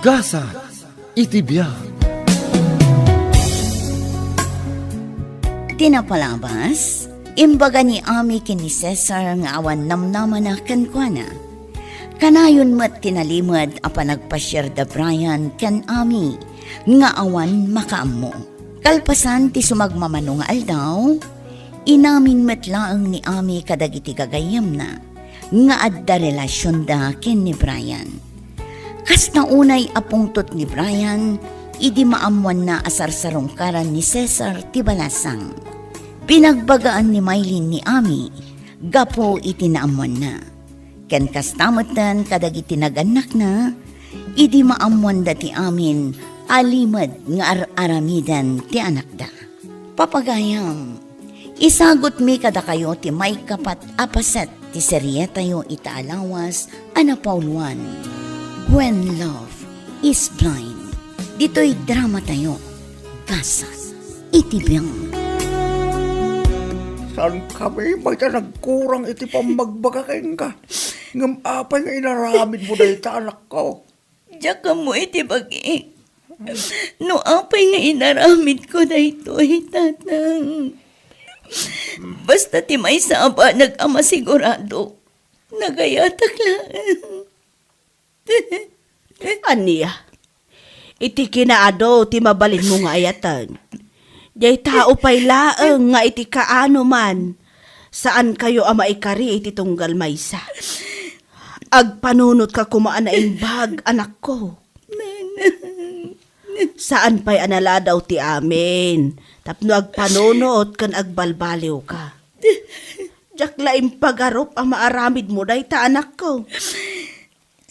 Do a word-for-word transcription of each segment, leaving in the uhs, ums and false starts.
Gasat iti biag. Ti napalabas, imbaga ni Ami ken ni Cesar nga awan namnamana kenkuana. Kanayon met ti nalimed a panagpasiar da Brian ken Ami nga awan makaammo. Kalpasan ti sumagmamano nga aldaw, inamin met laeng ni Ami kadagiti gagayyemna nga adda relasionda ken ni Brian. Kasta unay a pungtot ni Brian idi maammoanna a sarsarungkaran ni Cesar ti balasang. Binagbagaan ni Maylin ni Ami gapu iti naammoanna. Ken kasta metten kadagiti nagannakna, idi maammoanda ti amin a limed nga ar-aramiden ti anakda. Papagayam, isagutmi kadakayo ti maikapat a paset ti serietayo ita a lawas a napauluan, When Love is Blind. Ditoy dramatayo, Gasat iti Biag. Saan kami mayta nagkurang iti pammagbaga kenka? Ngem apay nga inaramidmo dayta, anakko? Diak ammo iti bagik no apay nga inaramidko daytoy, Tatang. Basta ti maysa a banag a masigurado, nagayatak laeng. Ania? Iti kinaadu ti mabalinmo nga ayaten. Dayta pay laeng nga iti kaano man, saankayo a maikari iti tunggal maysa. Agpanunotka koma a naimbag, anakko. Saan pay a naladaw ti amin tapno agpanunot ken agbalbaliwka. Diak la impagarup a maaramidmo dayta, anakko.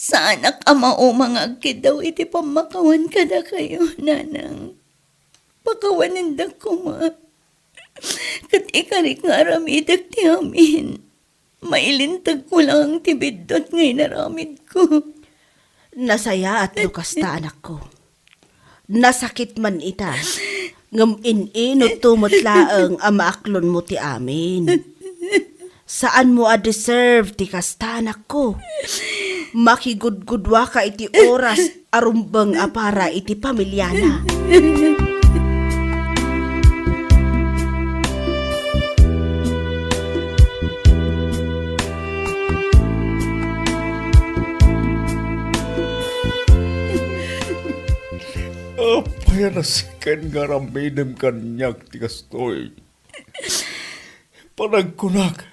Saanak a mauma nga agkiddaw iti pammakawan kadakayo, Nanang. Pakawanendak koma. Ket ikarik nga aramidek ti amin. Mailintagko laeng ti biddut nga inaramidko. Nasayaat no kasta, anakko. Nasakit man ita, ngem in-inutto met laeng a maaklonmo ti amin. Saanmo a deserve ti kasta, anakko. Makigudgudua ka iti oras a rumbeng a para iti pamiliana. Apay a nasken nga aramidem kaniak ti kastoy? Panagkunak,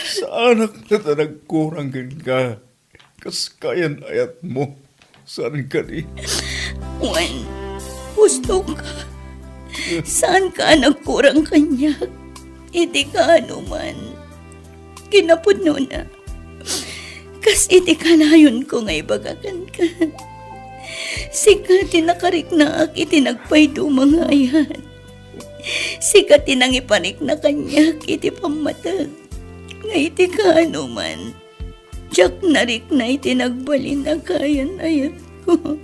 saanak met a nagkurang kenka. Kas kayan-ayatmo, saan kadi? Wen, husto ka. Saan ka a nagkurang kaniak? Iti kaano man. Kinapudnona, kas iti kanayonko nga ibaga kenka, sika ti nakariknaak iti nagpayduma nga ayat. Sika ti nangiparikna kaniak iti pammateg. Nga iti kaano man, diak narikna iti nagbalin a kayan-ayatko.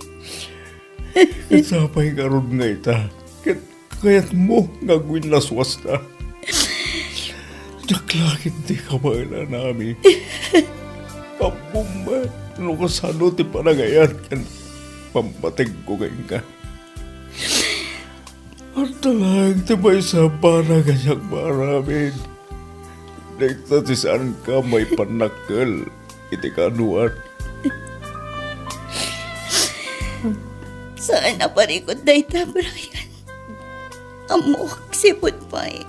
Ket sapay ngarud nga ita, ket kayatmo nga agwinnaswasta. Diak la ketdi kabaelanami. Ammom met no kasano ti panagayat ken pammategko kenka. Adda laeng ti maysa a banag a siak maaramid. Dayta ti saanka maipannakkel iti kaanoan. Saan a parikut dayta, Brian. Ammok sipud pay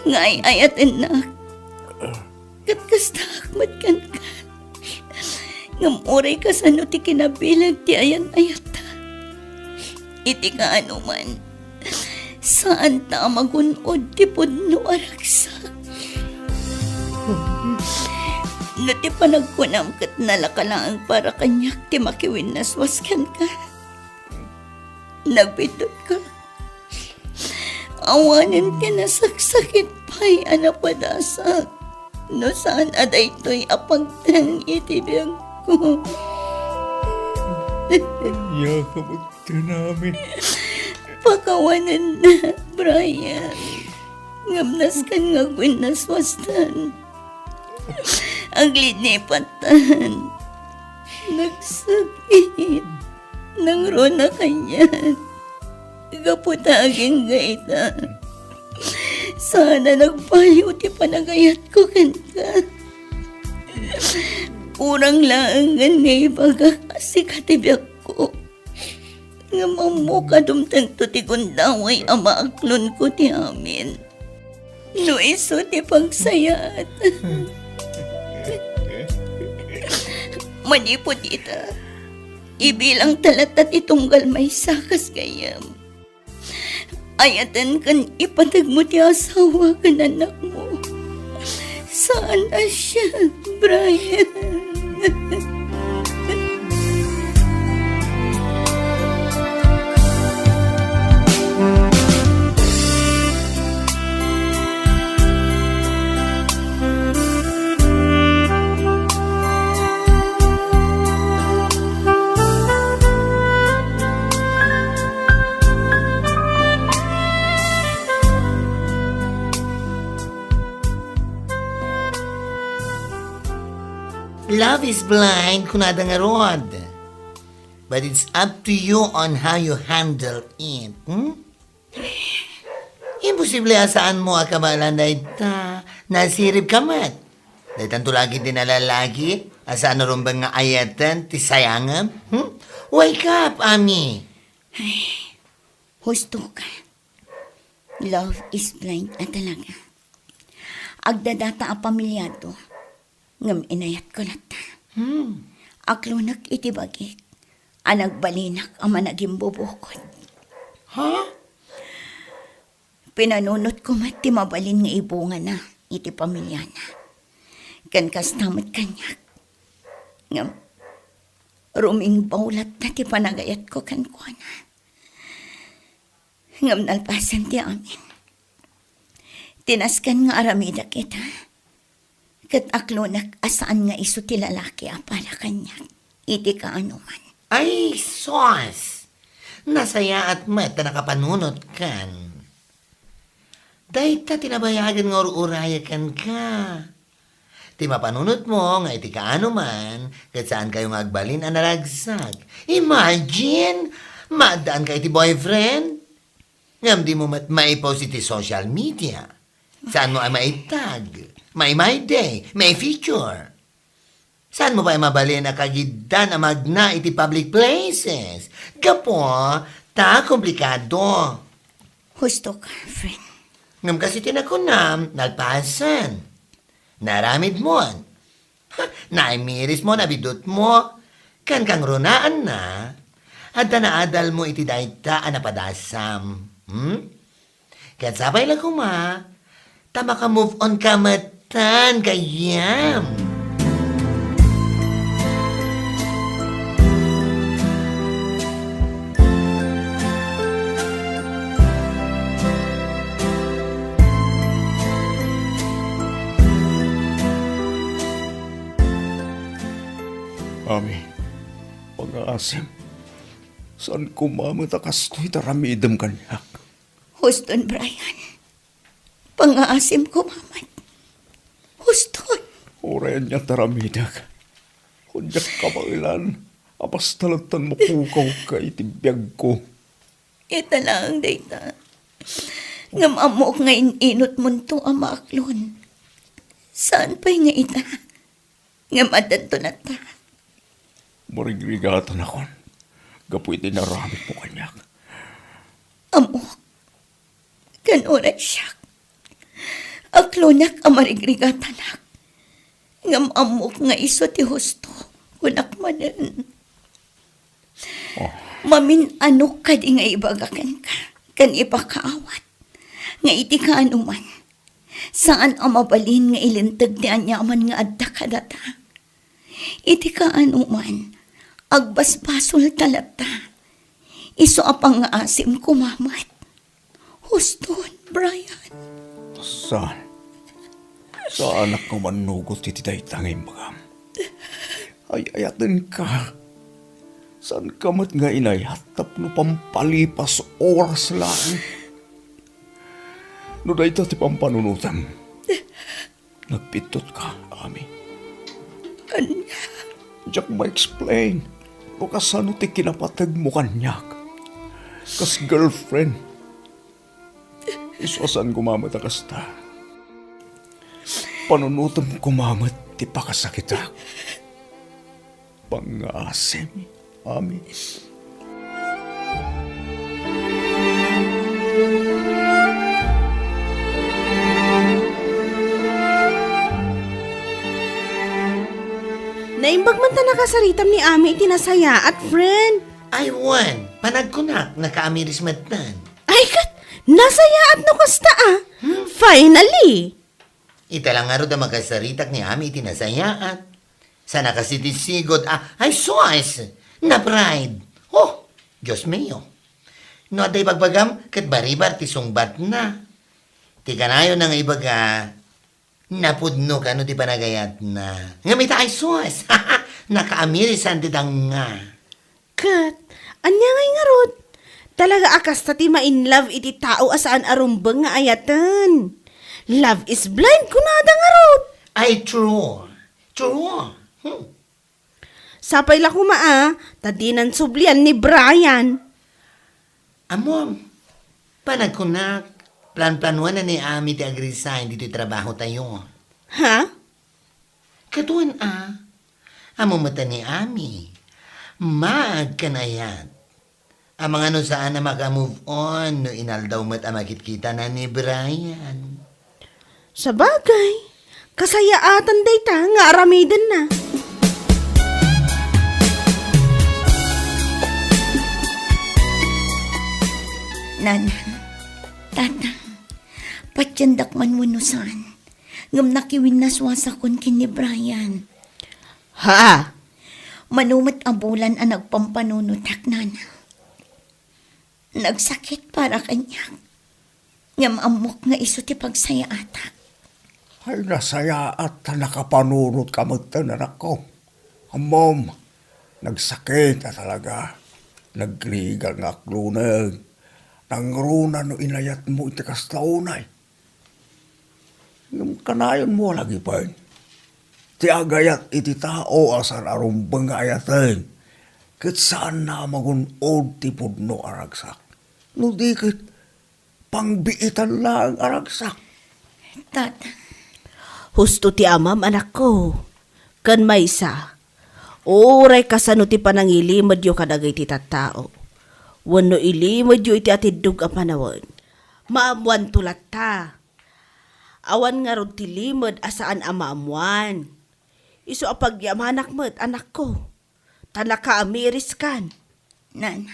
nga ay-ayatennak. Ket kastaak met kenka. Ngem uray kasano ti kinabileg ti ayan-ayatta, iti kaano man, saanta a magun-od ti pudno a ragsak. No ti panagkunam ket nalaka laeng para kaniak ti makiwinnaswas kenka, nagbiddut ka. Awanen ti nasaksakit pay a napadasak no saan a daytoy a pagteng iti biagko. Ania ka met kanami? Pakawanennak, Brian. Ngem nasken nga agwinnaswastan. Aglinipat tan nagsakit. Nangruna kaniak. Gapu ta agingga ita, saan a nagbayaw ti panagayatko kenka. Kurang laengen nga ibagak a sika ti biagko. Ngem ammok a dumtengto ti gundaway a maaklonko ti amin. No isu ti pagsayaat. Manipud ita, ibilangta latta ti tunggal maysa kas gayyem. Ayaten ken ipategmo ti asawa ken annakmo. Saan a siak, Brian. Love is blind, kunada ngarud. But it's up to you on how you handle it, hmm? Imposible a saanmo a kabaelan dayta. Nasiribka met. Daytanto la ketdi a lalaki a saan a rumbeng nga ayaten ti sayangem, hmm? Wake up, Ami! Ay, husto ka. Love is blind a talaga. Agdadata a pamilyado, ngem inayatko latta. Hmm. Aklonek iti bagik a nagbalinak a managimbubukod. Ha? Pinanunotko met ti mabalin nga ibungana iti pamilyana. Ken kasta met kaniak. Ngem rumingbaw latta ti panagayatko kenkuana. Ngem nalpasen ti amin, tinasken nga aramidek ita, ket aklonek a saan nga isu ti lalaki a para kaniak iti kaanoman. Ay, sus! Nasayaat met ta nakapanunotkan. Dayta ti nabayagen nga ur-urayek kenka. Ti mapanunotmo nga iti kaanoman, ket saankayo nga agbalin a naragsak. Imagine! Maaddaanka iti boyfriend? Ngem dimo met maipost iti social media. Saanmo a maitag, mai-my day, mai-feature? Saanmo pay mabalin a kagiddan a magna iti public places? Gapu ta komplikado. Husto ka, friend. Ngem kas iti nakunam, nalpasen. Naaramidmon. Ha, naimirismo, nabidutmo. Ken kangrunaanna, adda naadalmo iti dayta a napadasam. Hmm? Ket sapay la koma, ta maka-move on ka metten, gayyem. Ami, pangngaasim, saan koma met a kastoy ti aramidem kaniak. Huston, Brian. Pangngaasim koma met. Huston. Uray ania ti aramidek, diak kabaelan a basta latta mapukawka iti biagko. Ita laeng dayta. Ngem ammok nga in-inutmonto a maaklon. Saan pay nga ita? Ngem addanto latta. Marigrigatanakon gapu iti inaramidmo kaniak. Ammok. Ken uray siak, aklonek a marigrigatanak. Ngem ammok nga isu ti husto, kunak manen. Oh. Mamin-anok kadi nga ibaga kenka, ken ipakaawat, nga iti kaanoman, saan a mabalin nga ilinteg ti aniaman nga adda kadata. Iti kaanoman, agbasbasolta latta. Isu a pangngaasim koma met. Huston, Brian. Saan? Saanak nga mannugot iti dayta nga imbagam. Ay-ayatenka. Saanka met nga inayat tapno pampalipas oras laeng. No dayta ti pampanunotem, nagpittotka, Ami. Ania? Diak ma-explain. No kasano ti kinapategmo kaniak? Kas girlfriend. Isu a saan koma met a kasta. Panunotem koma met ti pakasakitak. Pangngaasim, Ami. Naimbag man ta nakasaritam ni Ami iti nasayaat, friend. Ay, wen, panagkunak, nakaamiris metten. Ay, ket, nasayaat no kasta, a. Hmm? Finally! Ita la ngarud a makasaritak ni Ami iti nasayaat. Saan a kas iti sigud a, ay, sus! Na-pride! Oh, Dios mio! No adda ibagbagam, ket baribar ti sungbatna. Ti kanayon nga ibaga, napudno kano ti panagayatna. Ngem ita, ay, sus! Nakaamirisan ti tanga. Ket, ania ngay ngarud? Talaga a kasta ti ma-in love iti tao a saan a rumbeng nga ayaten. Love is blind, kunada ngarud. Ay, true. True. Hmm. Sapay la koma a, ta dinan sublian ni Brian. Ammom, panagkunak, planplanuan na ni Ami ti ag-resign ditoy trabahotayo. Ha? Ket wen a, ammom met a ni Ami, maag ken ayat. Amangan no saan a maka-move on no inaldaw met a makitkitana ni Brian. Sabagay, kasayaatan dayta nga aramidenna. Nana, Tata, patiendak man wenno saan, ngem nakiwinnaswasakon ken ni Brian. Ha? Mano met a bulan a nagpampanunotak, Nana. Nagsakit para kaniak. Ngem ammok nga isu ti pagsayaatak. Ay, nasayaat ta nakapanunotka metten, anakko. Ammom, nagsakit a talaga. Nagrigat nga akluneg. Nangruna no inayatmo iti kasta unay. Ngem kanayonmo a lagipen ti agayat iti tao a saan a rumbeng nga ayaten, ket saanna a magun-od ti pudno a ragsak. No di ket, pangbiitan laeng a ragsak. Tata. Husto ti amam, anakko. Ken maysa, uray kasano ti panangilimedyo kadagiti tattao, wenno ilimedyo iti atiddog a panawen, maammoanto latta. Awan ngarud ti limed a saan a maammoan. Isu a pagyamanak met, anakko, ta nakaamiriskan. Nana.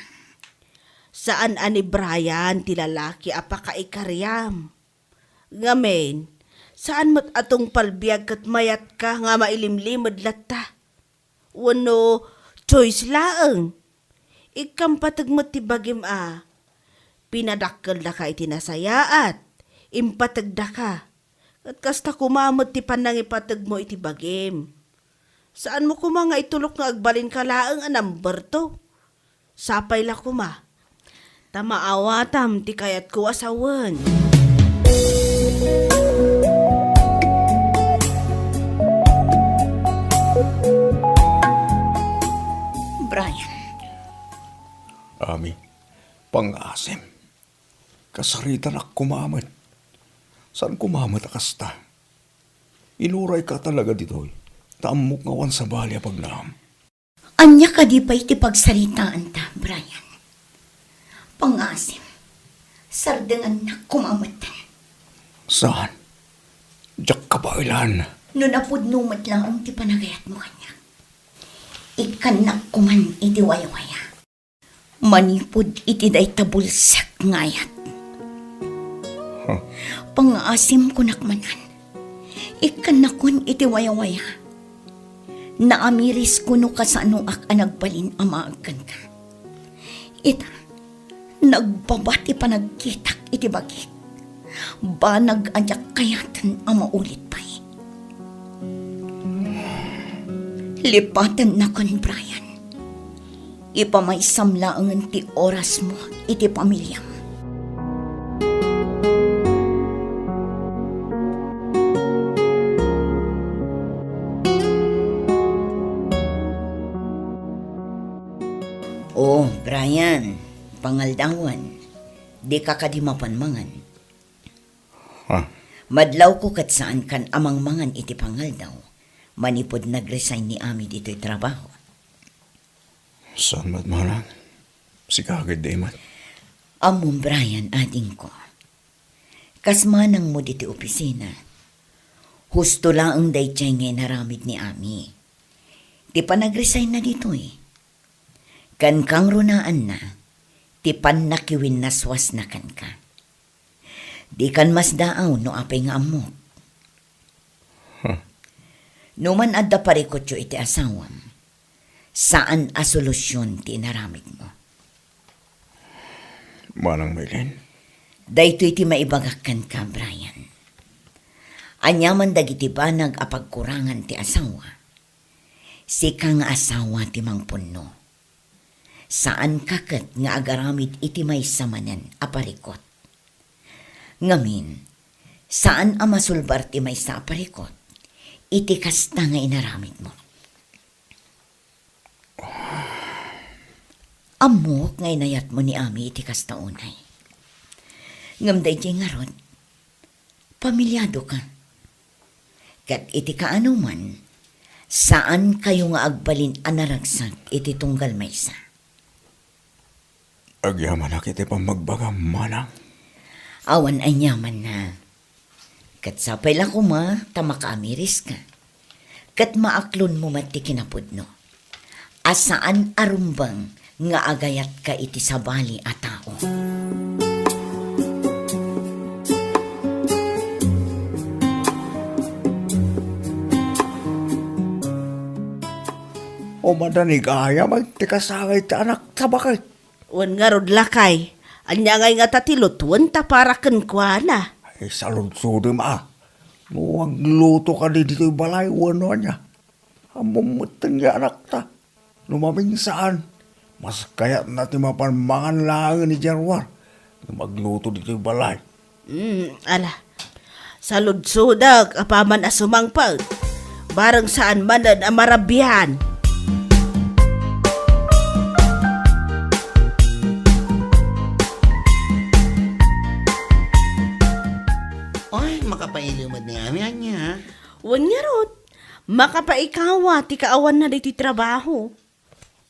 Saan a ni Brian ti lalaki a pakaikariam. Ngamin, saan met a tungpal biag ket mayatka nga mailimlimed latta. Wenno, choice laeng. Ikkam pateg met ti bagim a pinadakkeldaka iti nasayaat, impategdaka. Ket kasta koma met ti pannangipategmo iti bagim. Saanmo koma nga itulok nga agbalinka laeng a number two. Sapay la koma ta maawatam ti kayatko a sawen. Brian. Ami, pangngaasim. Kasaritanak koma met. Saan koma met a kasta. Inurayka talaga ditoy, ta ammok nga awan sabali a pagnaam. Ania kadi pay ti pagsaritaanta, Brian? Pangngaasim, sardengannak koma metten. Saan? Diak kabaelan. No napudno met laeng ti panagayatmo kaniak, ikkannak koman iti wayawaya. Manipud iti dayta bulsek nga ayat. Huh. Pangngaasim, kunak manen, ikkannakon iti wayawaya. Naamirisko no kasanoak a nagbalin a maag kenka. Ita, nagbaba ti panagkitak iti bagik. Banag a diak kayaten a maulit pay. Lipatennakon, Brian. Ipamaysam laengen ti orasmo iti pamiliam. O, Brian, pangaldawan, dika kadi mapan mangan. Ha? Madlawko ket saankan a mangmangan iti pangaldaw manipud nag-resign ni Ami ditoy trabaho. Saan met, manang? Sika ket di met. Ammom, Brian, adingko. Kas manangmo ditoy opisina, husto laeng daydiay nga inaramid ni Ami. Ti panagresign na ditoy, ken kangrunaanna, ti pannakiwinnaswasna kenka. Dikan masdaaw no apay nga ammok. Huh. No man adda parikutyo iti asawam, saan a solusion ti inaramidmo. Manang Maylin? Daytoy ti maibagak kenka, Brian. Aniaman dagiti banag a pagkurangan ti asawa, sika nga asawa ti mangpunno. Saanka ket nga agaramid iti maysa manen a parikut. Ngamin, saan a masulbar ti maysa a parikut iti kasta nga inaramidmo. Ammok nga inayatmo ni Ami iti kasta unay. Ngem daydiay ngarud, pamiliado ka. Ket iti kaanoman, saan kayo nga agbalin a naragsak iti tunggal maysa. Agyamanak iti pammagbagam, manang. Awan aniamanna. Ket sapay la koma ta makaamiris ka. Ket maaklonmo met ti kinapudno. A saan a rumbeng nga agayatka iti sabali a tao. O, madanigayam ti kasangay ti anakta, baket. Wen ngarud, lakay, ania ngay ngata ti lutuen ta para kenkuana? Ay, saludsodem a. No agluto kadi ditoy balay wenno ania? Ammom metten nga anakta. No maminsan, mas kayatna ti mapan mangan laengen idiay ruar nga agluto ditoy balay. Hmm, ala. Saludsodek apaman a sumangpet. Bareng saan manen a marabian. Oy, makapailiw met ni Ami, ania? Wen ngarud, makapaikawa ti kaawanna ditoy trabaho.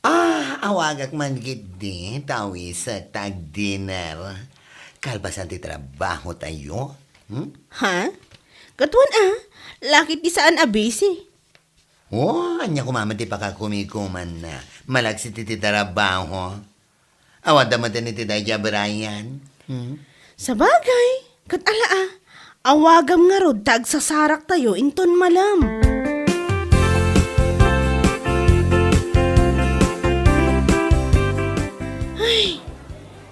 Ah, awagak man ketdi, ta awisek ta agdinner. Kalpasan ti trabaho tayo. Hmm? Ha? Ket wen a, lakay ti saan a busy. Oh, ania koma met ti pakakumikumanna. Malaksid iti trabaho. Awan da met iti daydiay a Brian. Hmm? Sabagay, ket ala a, awagam ngarud ta agsasaraktayo inton malem. Ay,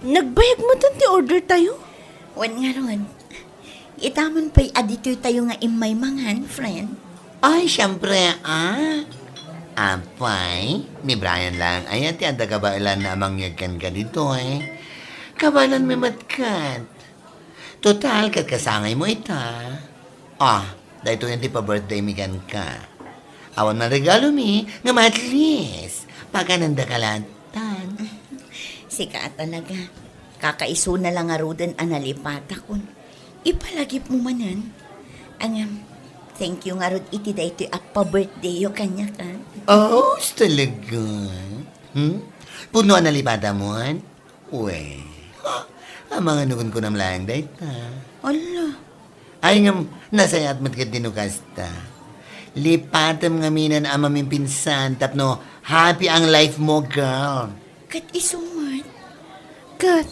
nagbayag metten ti order tayo. Wen ngarud, itaman pay a ditoy tayo nga immay mangan, friend. Ay, siempre, ah. Apay, ni Brian lang aya ti adda kabaelanna a mangyeg kenka ditoy. Kabaelanmi met ket. Total, ket kasangaymo ita. Ah, daytoyen ti pa-birthday mi kenka. Awan man regalomi, ngem at least, paganendaka latta. Sika a talaga. Kakaisuna la ngaruden a nalipatakon. Ipalagipmo manen. Ngem, thank you ngarud iti daytoy a pa-birthdayyo kaniak, ah. Oh, talaga? Hmm? Pudno a nalipatamon? Wen. Ha? Amangan no kunkunam laeng dayta. Ala. Ay, ngem, nasayaat met ketdi no kasta. Lipatem ngamin a mamimpinsan tapno happy ang life mo, girl. Ket isu met. Ket,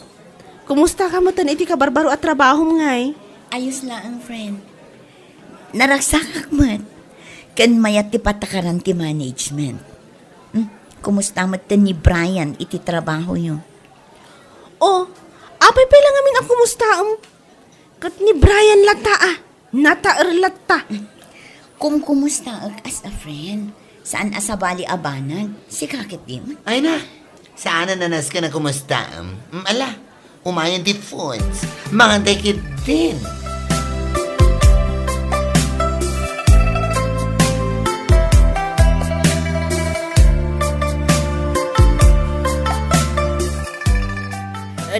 kumusta ka metten iti kabarbaro a trabahom ngay? Ayos laeng, friend. Naragsakak met. Ken mayat ti patakaran ti management. Hmm, kumusta metten ni Brian iti trabahoyo? Oh, apay pay la ngamin a kumustaem? Ket ni Brian latta a, nataer latta. Kumkumustaek as a friend. Saan a sabali a banag. Sika ketdi met. Ay na, saan a nasken a kumustaem? Mm, ala, umayen ti foods. Mangantay ketdin.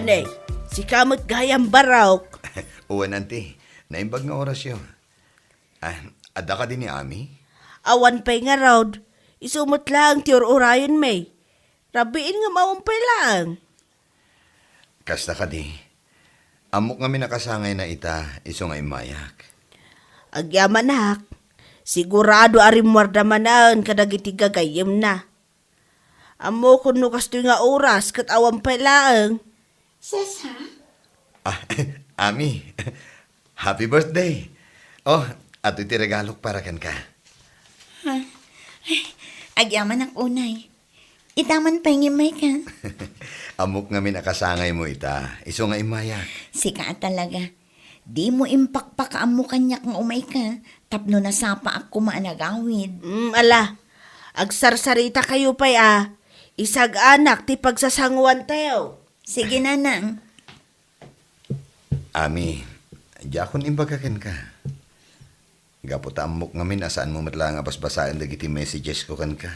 Nay, sika met gayam barok. Wen, auntie, naimbag nga orasyo. Ah, adda kadi ni Ami? Awan pay ngarud. Isu met laeng ti ur-urayenmi. Rabiin ngem awan pay laeng. Kasta kadi, ammok ngamin a kasangayna ita isu nga immayak. Agyamanak, sigurado a rimmuarda manen kadagiti gagayyemna. Ammokon no kastoy nga oras ket awan pay laeng. Sesa? Ah, Ami, happy birthday. Oh, adtoy ti regalok para kenka. Ha? Ay, agyamanak unay. Ita man pay nga immayka. Ammok ngamin a kasangaymo ita, isu nga immayak. Sika a talaga. Dimo impakpakaammo kaniak nga umayka, tapno nasapaak koma a nagawid. Mm, ala. Agsarsarita kayo pay a. Isag-anak ti pagsasanguantayo. Sige, nanang. Ami, diakon imbaga kenka. Gapu ta ammok ngamin a saanmo met laeng a basbasaen dagiti messages ko kenka.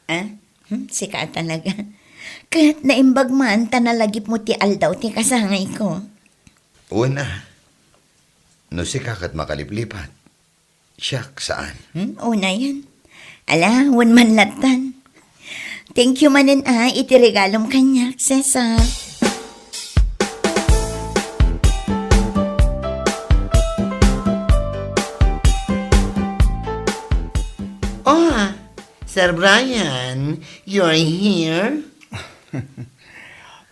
Ah? Hmm, sika a talaga. Ket naimbag man ta nalagipmo ti aldaw ti kasangayko. Wen a. No sika ket makaliplipat, siak saan. Hmm, unayen. Ala, wen man lattan. Thank you manen a iti regalom kaniak, Cesar. Oh, Sir Brian, you're here?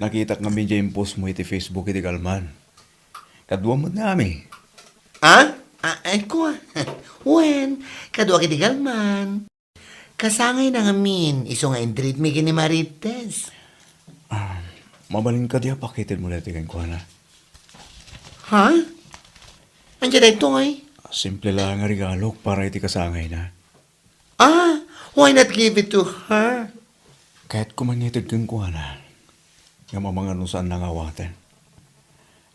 Nakitak ngamin diay impost mo iti Facebook iti kalman. Kaduam met ni Ami. Ah? Ah, ay, kua. Wen, kaduak iti kalman. Kasangayna ngamin, isu nga in-treat mi ken ni Marites. Ah, mabalin kadi a pakitedmo daytoy kenkuana? Ha? Ania daytoy? Simple laeng nga regalok para iti kasangayna. Ah, why not give it to her? Kayatko man nga ited kenkuana. Ngem amangan no saanna nga awaten.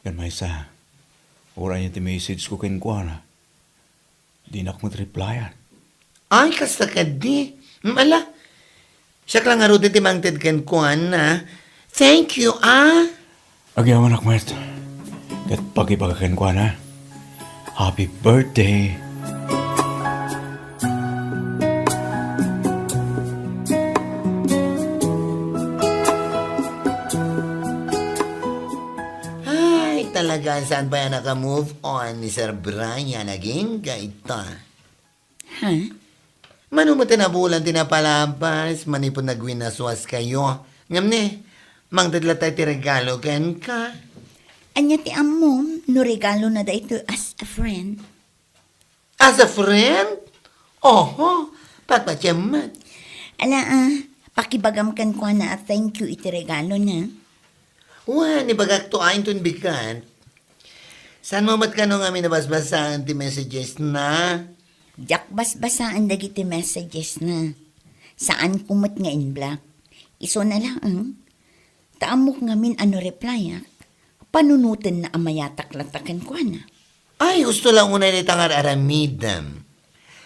Ken maysa, uray iti message ko kenkuana, dinak met replyan. Ay, kasta kadi. Mm, ala. Siak la ngaruden ti mangted kenkuana. Thank you, ah. Agyamanak met. Ket pakibaga kenkuana, "Happy birthday." Ay, talaga, saan pay a naka-move on ni Sir Brian? Naging gayta. Ha? Mano met a nabulan ti napalabas, manipud nagwinaswas kayo. Ngem ne, mangted latta iti regalo kenka. Ania ti ammom no regalona daytoy as a friend? As a friend? Oho, patpatiem met. Ala, ah, pakibagam kenkuana a thank you iti regalona. Wen, ibagakto a inton bigat. Saanmo met kano ngamin a basbasaen ti messages na? Diak basbasaen dagiti messages na. Saanko met nga in-block. Isuna laeng, ta ammok ngamin a no replyak, panunotenna a mayatak latta kenkuana. Ay, husto la unay dayta nga ar-aramidem.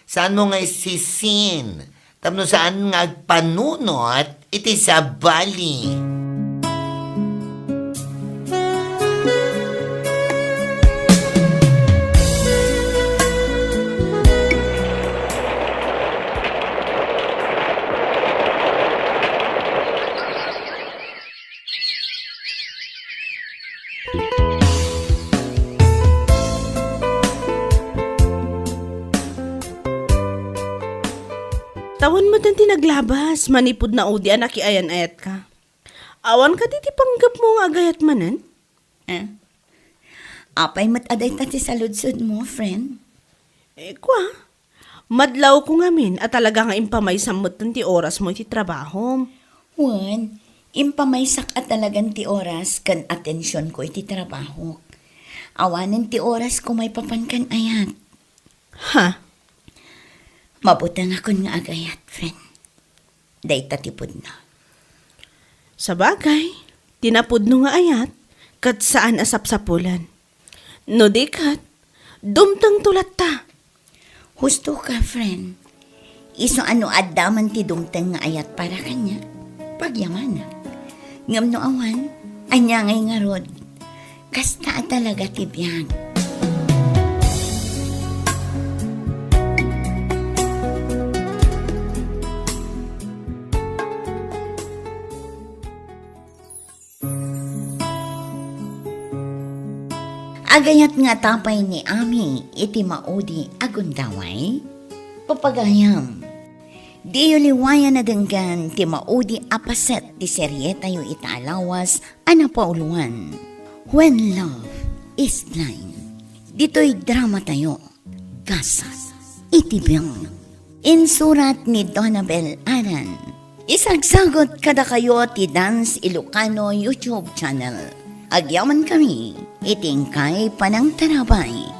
Saanmo nga isisin tapno saan nga agpanunot iti sabali. Tawen met ti naglabas, manipud naudi a nakiayan-ayatka. Awan kadi ti panggepmo nga agayat manen? Eh? Apay met a dayta ti saludsodmo, friend? Eh, kua, madlawko ngamin a talaga nga impamaysam metten ti orasmo iti trabahom. Wen, impamaysak a talagan ti oras ken atensionko iti trabahok. Awanen ti orasko maipapan ken ayat. Ha? Mabutengakon nga agayat, friend. Dayta ti pudno. Sabagay, ti napudno nga ayat, ket saan a sapsapulen. No di ket, dumtengto latta. Husto ka, friend. Isu a no adda man ti dumteng nga ayat para kaniak, pagyamanak. Ngem no awan, Ania ngay ngarud? Kasta a talaga ti biag. Agayat nga tapay ni Ami iti maudi a gundaway? Papagayam, diyo liwayan a denggen ti maudi a paset ti serietayo ita a lawas a napauloan, When Love is Blind. Ditoy dramatayo, Gasat iti Biag. Insurat ni Donabel Aran. Isagsagut kadakayo ti Dance Ilocano YouTube channel. Agyamankami iti inkay panangtarabay.